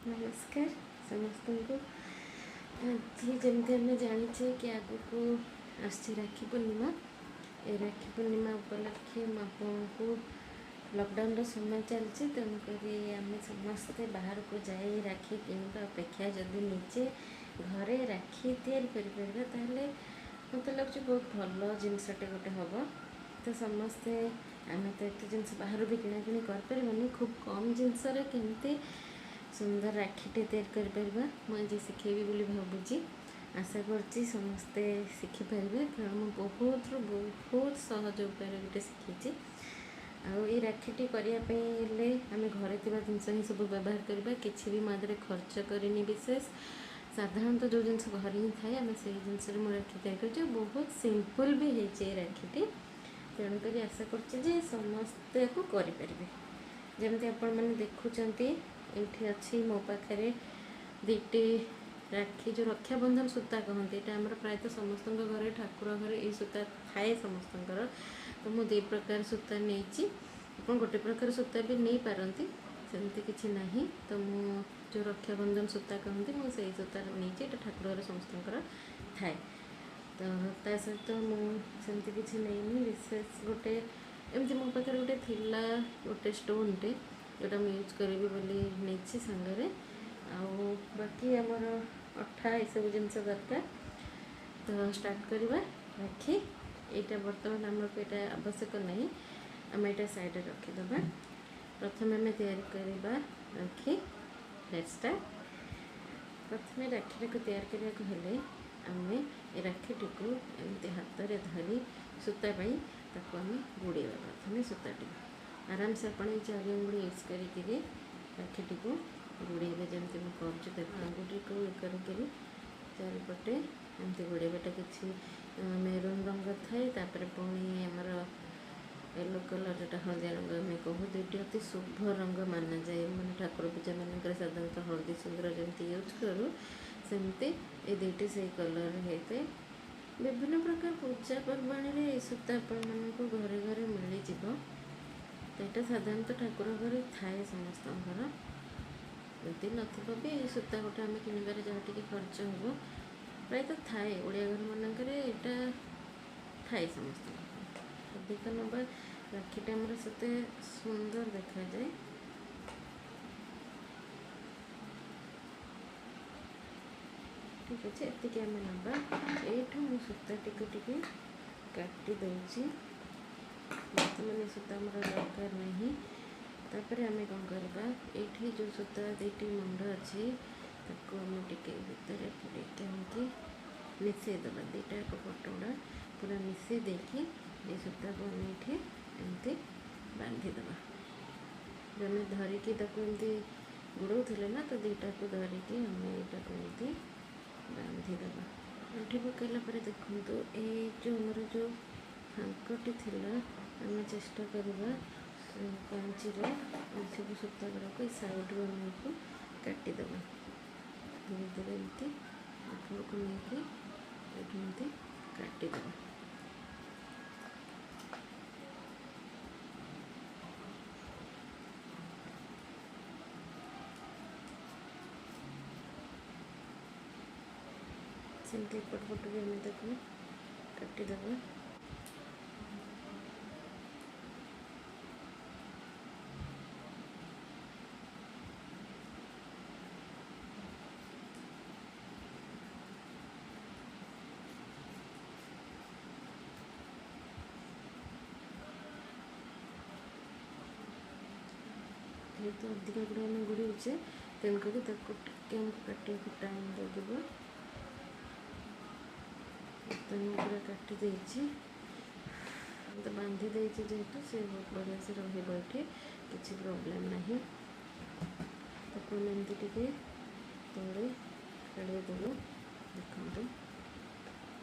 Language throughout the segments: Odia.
ନମସ୍କାର ସମସ୍ତଙ୍କୁ। ଆଜି ଯେମିତି ଆମେ ଜାଣିଛେ କି ଆଗକୁ ଆସୁଛି ରାକ୍ଷୀ ପୂର୍ଣ୍ଣିମା। ଏ ରାକ୍ଷୀ ପୂର୍ଣ୍ଣିମା ଉପଲକ୍ଷେ ମୁଁ ଆପଣଙ୍କୁ, ଲକଡାଉନର ସମୟ ଚାଲିଛି, ତେଣୁକରି ଆମେ ସମସ୍ତେ ବାହାରକୁ ଯାଇ ରାକ୍ଷୀ କିଣିବା ଅପେକ୍ଷା ଯଦି ନିଜେ ଘରେ ରାକ୍ଷୀ ତିଆରି କରିପାରିବା, ତାହେଲେ ମୋତେ ଲାଗୁଛି ବହୁତ ଭଲ ଜିନିଷଟେ ଗୋଟେ ହେବ। ତ ସମସ୍ତେ ଆମେ ତ ଏତେ ଜିନିଷ ବାହାରୁ ବି କିଣାକିଣି କରିପାରିବାନି। ଖୁବ୍ କମ୍ ଜିନିଷରେ କେମିତି ସୁନ୍ଦର ରାକ୍ଷୀଟେ ତିଆରି କରିପାରିବା, ମୁଁ ଆଜି ଶିଖେଇବି ବୋଲି ଭାବୁଛି। ଆଶା କରୁଛି ସମସ୍ତେ ଶିଖିପାରିବେ, କାରଣ ମୁଁ ବହୁତରୁ ବହୁତ ସହଜ ଉପାୟରେ ଗୋଟେ ଶିଖିଛି। ଆଉ ଏଇ ରାକ୍ଷୀଟି କରିବା ପାଇଁ ହେଲେ ଆମେ ଘରେ ଥିବା ଜିନିଷ ହିଁ ସବୁ ବ୍ୟବହାର କରିବା। କିଛି ବି ମୁଁ ଆଦେହରେ ଖର୍ଚ୍ଚ କରିନି ବିଶେଷ। ସାଧାରଣତଃ ଯେଉଁ ଜିନିଷ ଘରେ ହିଁ ଥାଏ, ଆମେ ସେଇ ଜିନିଷରେ ମୁଁ ରାକ୍ଷୀ ତିଆରି କରିଛି। ବହୁତ ସିମ୍ପଲ୍ ବି ହେଇଛି ଏଇ ରାକ୍ଷୀଟି, ତେଣୁକରି ଆଶା କରୁଛି ଯେ ସମସ୍ତେ ୟାକୁ କରିପାରିବେ। ଯେମିତି ଆପଣମାନେ ଦେଖୁଛନ୍ତି, ଏଇଠି ଅଛି ମୋ ପାଖରେ ଦୁଇଟି ରାକ୍ଷୀ, ଯେଉଁ ରକ୍ଷାବନ୍ଧନ ସୂତା କହନ୍ତି। ଏଇଟା ଆମର ପ୍ରାୟତଃ ସମସ୍ତଙ୍କ ଘରେ, ଠାକୁର ଘରେ ଏଇ ସୂତା ଥାଏ ସମସ୍ତଙ୍କର। ତ ମୁଁ ଦୁଇ ପ୍ରକାର ସୂତା ନେଇଛି। ଆପଣ ଗୋଟେ ପ୍ରକାର ସୂତା ବି ନେଇପାରନ୍ତି, ସେମିତି କିଛି ନାହିଁ। ତ ମୁଁ ଯେଉଁ ରକ୍ଷାବନ୍ଧନ ସୂତା କହନ୍ତି, ମୁଁ ସେଇ ସୂତା ନେଇଛି। ଏଇଟା ଠାକୁର ଘରେ ସମସ୍ତଙ୍କର ଥାଏ। ତ ତା ସହିତ ମୁଁ ସେମିତି କିଛି ନେଇନି ବିଶେଷ। ଗୋଟେ ଏମିତି ମୋ ପାଖରେ ଗୋଟେ ଥିଲା, ଗୋଟେ ଷ୍ଟୋନ୍ଟେ, ଯେଉଁଟା ମୁଁ ୟୁଜ୍ କରିବି ବୋଲି ନେଇଛି ସାଙ୍ଗରେ। ଆଉ ବାକି ଆମର ଅଠା, ଏସବୁ ଜିନିଷ ଦରକାର। ତ ଷ୍ଟାର୍ଟ କରିବା ରାକ୍ଷୀ। ଏଇଟା ବର୍ତ୍ତମାନ ଆମକୁ ଏଇଟା ଆବଶ୍ୟକ ନାହିଁ, ଆମେ ଏଇଟା ସାଇଡ଼ରେ ରଖିଦେବା। ପ୍ରଥମେ ଆମେ ତିଆରି କରିବା ରାକ୍ଷୀ। ଷ୍ଟାର୍ଟ। ପ୍ରଥମେ ରାକ୍ଷୀଟାକୁ ତିଆରି କରିବାକୁ ହେଲେ ଆମେ ଏ ରାକ୍ଷୀଟିକୁ ଏମିତି ହାତରେ ଧରି ସୂତା ପାଇଁ ତାକୁ ଆମେ ଗୁଡ଼େଇବା। ପ୍ରଥମେ ସୂତାଟିକୁ ଆରାମସେ ଆପଣ ଏଇ 4 ଆଙ୍ଗୁଳି ୟୁଜ୍ କରିକିରି ରାକ୍ଷୀଟିକୁ ଗୁଡ଼େଇବେ, ଯେମିତି ମୁଁ କରୁଛି ଦେଖ। ଆଙ୍ଗୁଠିକୁ ଇଏ କରିକିରି ଚାରିପଟେ ଏମିତି ଗୁଡ଼େଇବାଟା କିଛି ମେରୁନ୍ ରଙ୍ଗ ଥାଏ, ତାପରେ ପୁଣି ଆମର ୟେଲୋ କଲର୍, ଯେଉଁଟା ହଳଦିଆ ରଙ୍ଗ ଆମେ କହୁ। ଦୁଇଟି ଅତି ଶୁଭ ରଙ୍ଗ ମାନାଯାଏ। ମାନେ ଠାକୁର ପୂଜା ମାନଙ୍କରେ ସାଧାରଣତଃ ହଳଦୀ ସିନ୍ଦୁର ଯେମିତି ୟୁଜ୍ କରୁ, ସେମିତି ଏ ଦୁଇଟି ସେଇ କଲର୍ ହେଇଥାଏ। ବିଭିନ୍ନ ପ୍ରକାର ପୂଜା ପର୍ବାଣୀରେ ଏଇ ସୂତା ଆପଣମାନଙ୍କୁ ଘରେ ଘରେ ମିଳିଯିବ। ତ ଏଇଟା ସାଧାରଣତଃ ଠାକୁର ଘରେ ଥାଏ ସମସ୍ତଙ୍କର। ଯଦି ନଥିବ ବି, ଏଇ ସୂତା ଗୋଟେ ଆମେ କିଣିବାରେ ଯାହା ଟିକେ ଖର୍ଚ୍ଚ ହେବ, ପ୍ରାୟତଃ ଥାଏ। ଓଡ଼ିଆ ଘରମାନଙ୍କରେ ଏଇଟା ଥାଏ ସମସ୍ତଙ୍କର। ଅଧିକ ନେବା, ରାକ୍ଷୀଟା ଆମର ସେତେ ସୁନ୍ଦର ଦେଖାଯାଏ। ଠିକ୍ ଅଛି, ଏତିକି ଆମେ ନେବା। ଏଇଠୁ ମୁଁ ସୂତାଟିକୁ ଟିକେ କାଟି ଦେଉଛି। ବର୍ତ୍ତମାନ ଏ ସୂତା ଆମର ଦରକାର ନାହିଁ। ତାପରେ ଆମେ କ'ଣ କରିବା? ଏଇଠି ଯେଉଁ ସୂତା ଦୁଇଟି ମୁଣ୍ଡ ଅଛି, ତାକୁ ଆମେ ଟିକେ ଭିତରେ ପୁରେଇକି ଏମିତି ମିଶାଇ ଦେବା। ଦୁଇଟା ଯାକ ପଟ ଗୁଡ଼ା ପୁରା ମିଶାଇ ଦେଇକି ଏଇ ସୂତାକୁ ଆମେ ଏଇଠି ଏମିତି ବାନ୍ଧିଦେବା। ଆମେ ଧରିକି ତାକୁ ଏମିତି ଗୁଡ଼ଉଥିଲେ ନା, ତ ଦୁଇଟାକୁ ଧରିକି ଆମେ ଏଇଟାକୁ ଏମିତି ବାନ୍ଧିଦେବା। ଏଠି ପକାଇଲା ପରେ ଦେଖନ୍ତୁ, ଏଇ ଯେଉଁ ଆମର ଯେଉଁ ଫାଙ୍କଟି ଥିଲା, ଆମେ ଚେଷ୍ଟା କରିବା କଇଁଚିରେ ଏସବୁ ସୂତା ଗୁଡ଼ାକୁ ଏଇ ସାଇଡ଼ରୁ ଆମକୁ କାଟିଦେବା। ଧୀରେ ଧୀରେ ଏମିତି ଉପରକୁ ନେଇକି ଏଠି ଏମିତି କାଟିଦେବା। ସେମିତି ଏପଟ ପଟ ବି ଆମେ ତାକୁ କାଟିଦେବା। ଯେହେତୁ ଅଧିକା ଗୁଡ଼େ ଆମେ ଗୁଡ଼େଇଛେ, ତେଣୁକରି ତାକୁ ଟିକେ ଆମକୁ କାଟିବାକୁ ଟାଇମ୍ ଲାଗିବ। ବର୍ତ୍ତମାନ ମୁଁ ପୁରା କାଟି ଦେଇଛି। ତ ବାନ୍ଧି ଦେଇଛି ଯେହେତୁ, ସେ ବହୁତ ବଢ଼ିଆ ସେ ରହିବ ଏଠି, କିଛି ପ୍ରୋବ୍ଲେମ୍ ନାହିଁ। ତାକୁ ଆମେ ଏମିତି ଟିକେ ତଳେ କାଢ଼ି ଦେବୁ। ଦେଖନ୍ତୁ,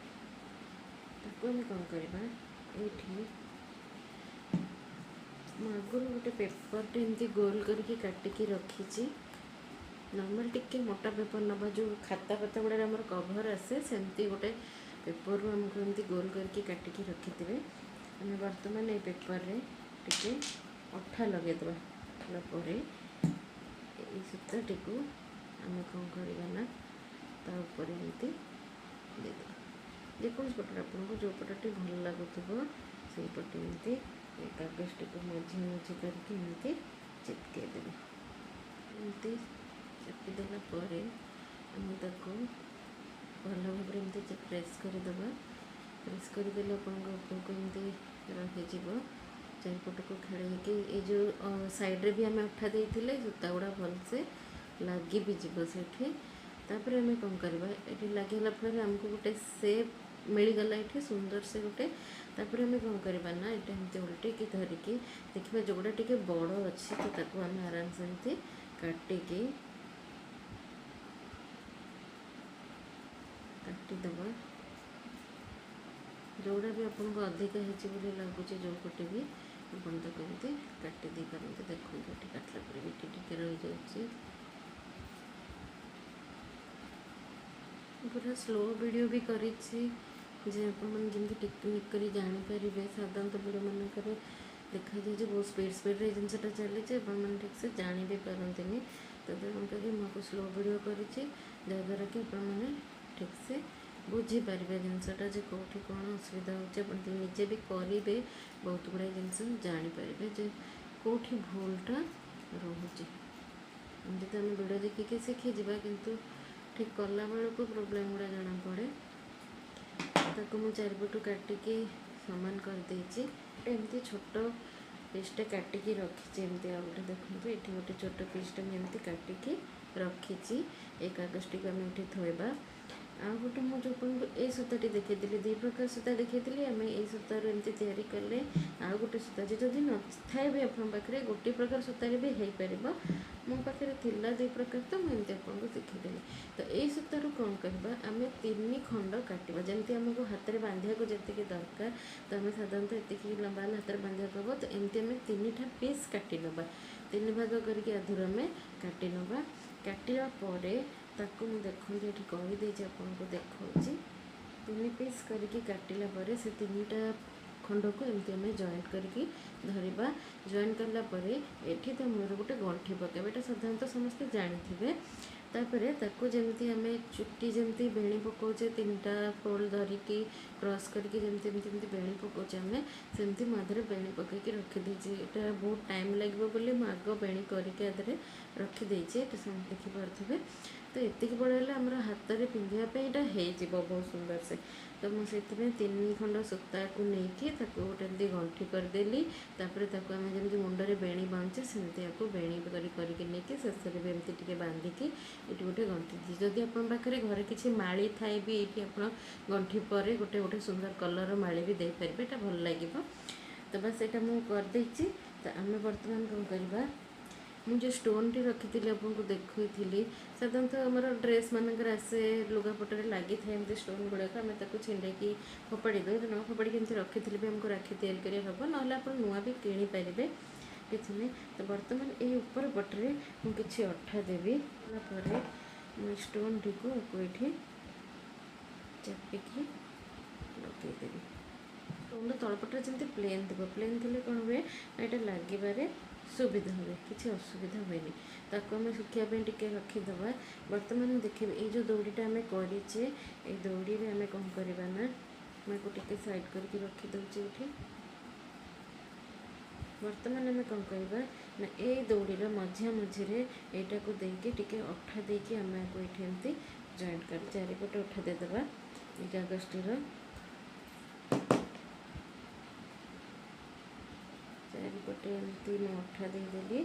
ତାକୁ ଆମେ କ'ଣ କରିବା? ଏଇଠି ମୁଁ ଆଗରୁ ଗୋଟେ ପେପରଟେ ଏମିତି ଗୋଲ କରିକି କାଟିକି ରଖିଛି। ନର୍ମାଲ୍ ଟିକେ ମୋଟା ପେପର୍ ନେବା, ଯେଉଁ ଖାତା ଫାତା ଗୁଡ଼ାରେ ଆମର କଭର୍ ଆସେ, ସେମିତି ଗୋଟେ ପେପରରୁ ଆମକୁ ଏମିତି ଗୋଲ କରିକି କାଟିକି ରଖିଥିବେ। ଆମେ ବର୍ତ୍ତମାନ ଏଇ ପେପରରେ ଟିକେ ଅଠା ଲଗାଇଦେବା। ପରେ ଏଇ ସୂତାଟିକୁ ଆମେ କ'ଣ କରିବା ନା ତା ଉପରେ ଏମିତି ଦେଇଦେବା। ଯେକୌଣସି ପଟରେ ଆପଣଙ୍କୁ ଯେଉଁ ପଟଟି ଭଲ ଲାଗୁଥିବ ସେଇ ପଟେ ଏମିତି ଏ କାଗଜଟିକୁ ମଝି ମଝି କରିକି ଏମିତି ଚିପକେଇ ଦେବେ। ଏମିତି ଚାପିଦେଲା ପରେ ଆମେ ତାକୁ ଭଲ ଭାବରେ ଏମିତି ପ୍ରେସ୍ କରିଦେବା। ପ୍ରେସ୍ କରିଦେଲେ ଆପଣଙ୍କ ଉପରକୁ ଏମିତି ରହିଯିବ, ଚାରିପଟକୁ ଖେଳେଇକି। ଏଇ ଯେଉଁ ସାଇଡ଼୍ରେ ବି ଆମେ ଅଠା ଦେଇଥିଲେ, ସୂତା ଗୁଡ଼ା ଭଲସେ ଲାଗି ବି ଯିବ ସେଇଠି। ତାପରେ ଆମେ କ'ଣ କରିବା, ଏଠି ଲାଗିଗଲା ଫଳରେ ଆମକୁ ଗୋଟେ ସେପ୍ ମିଳିଗଲା ଏଠି ସୁନ୍ଦର ସେ ଗୋଟେ। ତାପରେ ଆମେ କ'ଣ କରିବା ନା ଏଇଟା ଏମିତି ଓଲଟେଇକି ଧରିକି ଦେଖିବା, ଯେଉଁଗୁଡ଼ା ଟିକେ ବଡ଼ ଅଛି ତ ତାକୁ ଆମେ ଆରାମସେ ଏମିତି କାଟିକି କାଟିଦେବା। ଯେଉଁଟା ବି ଆପଣଙ୍କୁ ଅଧିକା ହେଇଛି ବୋଲି ଲାଗୁଛି, ଯେଉଁ ପଟେ ବି ଆପଣ ତାକୁ ଏମିତି କାଟି ଦେଇପାରନ୍ତି। ଦେଖନ୍ତୁ, ଏଠି କାଟିଲା ପରେ ବି ଏଠି ଟିକେ ରହିଯାଉଛି। ପୁରା ସ୍ଲୋ ଭିଡ଼ିଓ ବି କରିଛି ଯେ ଆପଣମାନେ ଯେମିତି ଟେକ୍ନିକ୍ କରି ଜାଣିପାରିବେ। ସାଧାରଣତଃ ଭିଡ଼ିଓ ମାନଙ୍କରେ ଦେଖାଯାଏ ଯେ ବହୁତ ସ୍ପିଡ଼ ସ୍ପିଡ଼ରେ ଏଇ ଜିନିଷଟା ଚାଲିଛି, ଆପଣମାନେ ଠିକ୍ସେ ଜାଣି ବି ପାରନ୍ତିନି। ତ ତେଣୁକରି ମୁଁ ଆକୁ ସ୍ଲୋ ଭିଡ଼ିଓ କରିଛି, ଯାହାଦ୍ୱାରା କି ଆପଣମାନେ ଠିକ୍ସେ ବୁଝିପାରିବେ ଜିନିଷଟା, ଯେ କେଉଁଠି କ'ଣ ଅସୁବିଧା ହେଉଛି। ଆପଣ ଯଦି ନିଜେ ବି କରିବେ, ବହୁତ ଗୁଡ଼ାଏ ଜିନିଷ ଜାଣିପାରିବେ ଯେ କେଉଁଠି ଭୁଲଟା ରହୁଛି। ଏମିତି ତ ଆମେ ଭିଡ଼ିଓ ଦେଖିକି ଶିଖିଯିବା, କିନ୍ତୁ ଠିକ୍ କଲାବେଳକୁ ପ୍ରୋବ୍ଲେମ୍ ଗୁଡ଼ା ଜଣାପଡ଼େ। ତାକୁ ମୁଁ ଚାରିପଟୁ କାଟିକି ସମାନ କରିଦେଇଛି। ଏମିତି ଛୋଟ ପିସ୍ଟା କାଟିକି ରଖିଛି ଏମିତି। ଆଉ ଗୋଟେ ଦେଖନ୍ତୁ, ଏଠି ଗୋଟେ ଛୋଟ ପିସ୍ଟା ମୁଁ ଏମିତି କାଟିକି ରଖିଛି। ଏଇ କାଗଜଟିକୁ ଆମେ ଏଠି ଥୋଇବା। ଆଉ ଗୋଟେ ମୁଁ ଯେଉଁ ଆପଣଙ୍କୁ ଏଇ ସୂତାଟି ଦେଖେଇଥିଲି, ଦୁଇ ପ୍ରକାର ସୂତା ଦେଖେଇଥିଲି, ଆମେ ଏଇ ସୂତାରୁ ଏମିତି ତିଆରି କଲେ। ଆଉ ଗୋଟେ ସୂତା ଯେ ଯଦି ନଥାଏ ବି ଆପଣଙ୍କ ପାଖରେ, ଗୋଟିଏ ପ୍ରକାର ସୂତାରେ ବି ହେଇପାରିବ। ମୋ ପାଖରେ ଥିଲା ଦୁଇ ପ୍ରକାର, ତ ମୁଁ ଏମିତି ଆପଣଙ୍କୁ ଶିଖେଇଦେଲି। ତ ଏଇ ସୂତାରୁ କ'ଣ କରିବା, ଆମେ 3 ଖଣ୍ଡ କାଟିବା, ଯେମିତି ଆମକୁ ହାତରେ ବାନ୍ଧିବାକୁ ଯେତିକି ଦରକାର। ତ ଆମେ ସାଧାରଣତଃ ଏତିକି ଲମ୍ବା ହେଲେ ହାତରେ ବାନ୍ଧିବାକୁ ହେବ, ତ ଏମିତି ଆମେ 3ଟା ପିସ୍ କାଟି ନେବା। 3 ଭାଗ କରିକି ଆଧରୁ ଆମେ କାଟି ନେବା। କାଟିଲା ପରେ ତାକୁ ମୁଁ ଦେଖନ୍ତୁ ଏଠି କରିଦେଇଛି, ଆପଣଙ୍କୁ ଦେଖାଉଛି। 3 ପିସ୍ କରିକି କାଟିଲା ପରେ ସେ 3ଟା ଖଣ୍ଡକୁ ଏମିତି ଆମେ ଜଏଣ୍ଟ କରିକି ଧରିବା। ଜଏଣ୍ଟ କଲା ପରେ ଏଠି ତା ମୂଳରେ ଗୋଟେ ଗଣ୍ଠି ପକାଇବା, ଏଇଟା ସାଧାରଣତଃ ସମସ୍ତେ ଜାଣିଥିବେ। ତାପରେ ତାକୁ ଯେମିତି ଆମେ ଚୁଟି ଯେମିତି ବେଣୀ ପକାଉଛେ, 3ଟା ଫୋଲ୍ଡ ଧରିକି କ୍ରସ୍ କରିକି ଯେମିତି ଏମିତି ଏମିତି ବେଣୀ ପକାଉଛେ ଆମେ, ସେମିତି ମୁଁ ଆଧରେ ବେଣୀ ପକାଇକି ରଖିଦେଇଛି। ଏଇଟା ବହୁତ ଟାଇମ୍ ଲାଗିବ ବୋଲି ମୁଁ ଆଗ ବେଣୀ କରିକି ଆଧରେ ରଖିଦେଇଛି, ଏଇଟା ସମସ୍ତେ ଦେଖିପାରୁଥିବେ। ତ ଏତିକି ବଡ଼ ହେଲେ ଆମର ହାତରେ ପିନ୍ଧିବା ପାଇଁ ଏଇଟା ହେଇଯିବ ବହୁତ ସୁନ୍ଦର ସେ। ତ ମୁଁ ସେଥିପାଇଁ 3 ଖଣ୍ଡ ସୂତାକୁ ନେଇକି ତାକୁ ଗୋଟେ ଏମିତି ଗଣ୍ଠି କରିଦେଲି। ତାପରେ ତାକୁ ଆମେ ଯେମିତି ମୁଣ୍ଡରେ ବେଣୀ ବାନ୍ଧୁଛେ, ସେମିତି ଆକୁ ବେଣୀ କରି କରିକି ନେଇକି ଶେଷରେ ବି ଏମିତି ଟିକେ ବାନ୍ଧିକି ଏଠି ଗୋଟେ ଗଣ୍ଠି ଦେଇଛି। ଯଦି ଆପଣଙ୍କ ପାଖରେ ଘରେ କିଛି ମାଳି ଥାଏ ବି, ଏଇଠି ଆପଣ ଗଣ୍ଠି ପରେ ଗୋଟେ ଗୋଟେ ସୁନ୍ଦର କଲର୍ର ମାଳି ବି ଦେଇପାରିବେ, ଏଇଟା ଭଲ ଲାଗିବ। ତ ବାସ୍ ଏଇଟା ମୁଁ କରିଦେଇଛି। ତ ଆମେ ବର୍ତ୍ତମାନ କ'ଣ କରିବା, ମୁଁ ଯେଉଁ ଷ୍ଟୋନ୍ଟି ରଖିଥିଲି ଆପଣଙ୍କୁ ଦେଖାଇଥିଲି, ସାଧାରଣତଃ ଆମର ଡ୍ରେସ୍ ମାନଙ୍କରେ ଆସେ, ଲୁଗାପଟାରେ ଲାଗିଥାଏ ଏମିତି ଷ୍ଟୋନ୍ ଗୁଡ଼ାକ, ଆମେ ତାକୁ ଛିଣ୍ଡେଇକି ଫୋପାଡ଼ି ଦେଉ। ନ ଫୋପାଡ଼ିକି ଏମିତି ରଖିଥିଲେ ବି ଆମକୁ ରାକ୍ଷୀ ତିଆରି କରିବା ହେବ, ନହେଲେ ଆପଣ ନୂଆ ବି କିଣିପାରିବେ, କିଛି ନାହିଁ। ତ ବର୍ତ୍ତମାନ ଏଇ ଉପର ପଟରେ ମୁଁ କିଛି ଅଠା ଦେବି। ପରେ ମୁଁ ଷ୍ଟୋନ୍ଟିକୁ ଆକୁ ଏଇଠି ଚାପିକି ଲଗେଇଦେବି। ଷ୍ଟୋନ୍ର ତଳପଟରେ ଯେମିତି ପ୍ଲେନ୍ ଥିବ, ପ୍ଲେନ୍ ଥିଲେ କ'ଣ ହୁଏ ନା ଏଇଟା ଲାଗିବାରେ ସୁବିଧା ହୁଏ, କିଛି ଅସୁବିଧା ହୁଏନି। ତାକୁ ଆମେ ଶୁଖିବା ପାଇଁ ଟିକେ ରଖିଦେବା। ବର୍ତ୍ତମାନ ଦେଖିବେ ଏଇ ଯେଉଁ ଦଉଡ଼ିଟା ଆମେ କରିଛେ, ଏଇ ଦଉଡ଼ିରେ ଆମେ କ'ଣ କରିବା ନା ମୁଁ ଆକୁ ଟିକେ ସାଇଡ଼୍ କରିକି ରଖିଦେଉଛି ଏଇଠି। ବର୍ତ୍ତମାନ ଆମେ କ'ଣ କରିବା ନା ଏଇ ଦଉଡ଼ିର ମଝିଆ ମଝିରେ ଏଇଟାକୁ ଦେଇକି ଟିକେ ଅଠା ଦେଇକି ଆମେ ଆକୁ ଏଇଠି ଏମିତି ଜଏଣ୍ଟ କରି ଚାରିପଟେ ଅଠା ଦେଇଦେବା। ଏଇ କାଗଜଟିର ଚାରିପଟେ ଏମିତି ମୁଁ ଅଠା ଦେଇଦେଲି।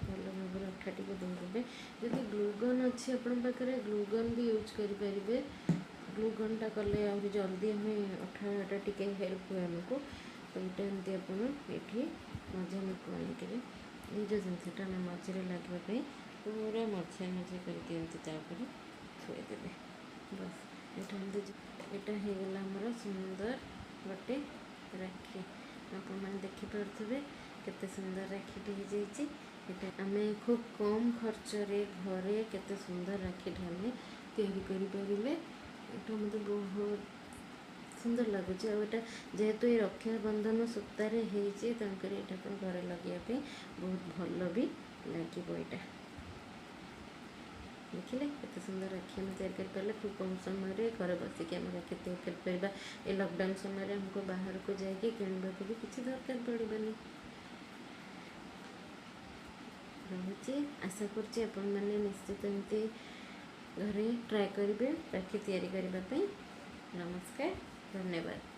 ଭଲ ଭାବରେ ଅଠା ଟିକେ ଦେଇଦେବେ। ଯଦି ଗ୍ଲୁଗନ୍ ଅଛି ଆପଣଙ୍କ ପାଖରେ, ଗ୍ଲୁଗନ୍ ବି ୟୁଜ୍ କରିପାରିବେ। ଗ୍ଲୁଗନ୍ଟା କଲେ ଆହୁରି ଜଲ୍ଦି ଆମେ ଅଠାଟା ଟିକେ ହେଲ୍ପ ହୁଏ ଆମକୁ। ତ ଏଇଟା ଏମିତି ଆପଣ ଏଇଠି ମଝାମଝିକୁ ଆଣିକିରି ଏଇ ଯେଉଁ ଜିନିଷଟା ଆମେ ମଝିରେ ଲାଗିବା ପାଇଁ ପୁରା ମଝିଆ ମଝି କରିକି ଏମିତି ତାପରେ ଥୋଇଦେବେ। ବାସ୍ ଏଇଟା ଏମିତି ଏଇଟା ହେଇଗଲା ଆମର ସୁନ୍ଦର ଗୋଟେ ରାକ୍ଷୀ। ଆପଣମାନେ ଦେଖିପାରୁଥିବେ କେତେ ସୁନ୍ଦର ରାକ୍ଷୀଟି ହେଇଯାଇଛି। ଏଇଟା ଆମେ ଖୁବ୍ କମ୍ ଖର୍ଚ୍ଚରେ ଘରେ କେତେ ସୁନ୍ଦର ରାକ୍ଷୀଟା ଆମେ ତିଆରି କରିପାରିଲେ। ଏଇଟା ମୋତେ ବହୁତ ସୁନ୍ଦର ଲାଗୁଛି। ଆଉ ଏଇଟା ଯେହେତୁ ଏଇ ରକ୍ଷାବନ୍ଧନ ସୂତାରେ ହେଇଛି, ତେଣୁକରି ଏଇଟା ଆପଣ ଘରେ ଲଗେଇବା ପାଇଁ ବହୁତ ଭଲ ବି ଲାଗିବ ଏଇଟା। ଦେଖିଲେ କେତେ ସୁନ୍ଦର ରାକ୍ଷୀ ଆମେ ତିଆରି କରିପାରିଲେ। ଖୁବ୍ କମ୍ ସମୟରେ ଘରେ ବସିକି ଆମେ ରାକ୍ଷୀ ତିଆରି କରିପାରିବା। ଏ ଲକଡାଉନ୍ ସମୟରେ ଆମକୁ ବାହାରକୁ ଯାଇକି କିଣିବାକୁ ବି କିଛି ଦରକାର ପଡ଼ିବନି। ରହୁଛି, ଆଶା କରୁଛି ଆପଣମାନେ ନିଶ୍ଚିତ ଏମିତି ଘରେ ଟ୍ରାଏ କରିବେ ରାକ୍ଷୀ ତିଆରି କରିବା ପାଇଁ। ନମସ୍କାର, ଧନ୍ୟବାଦ।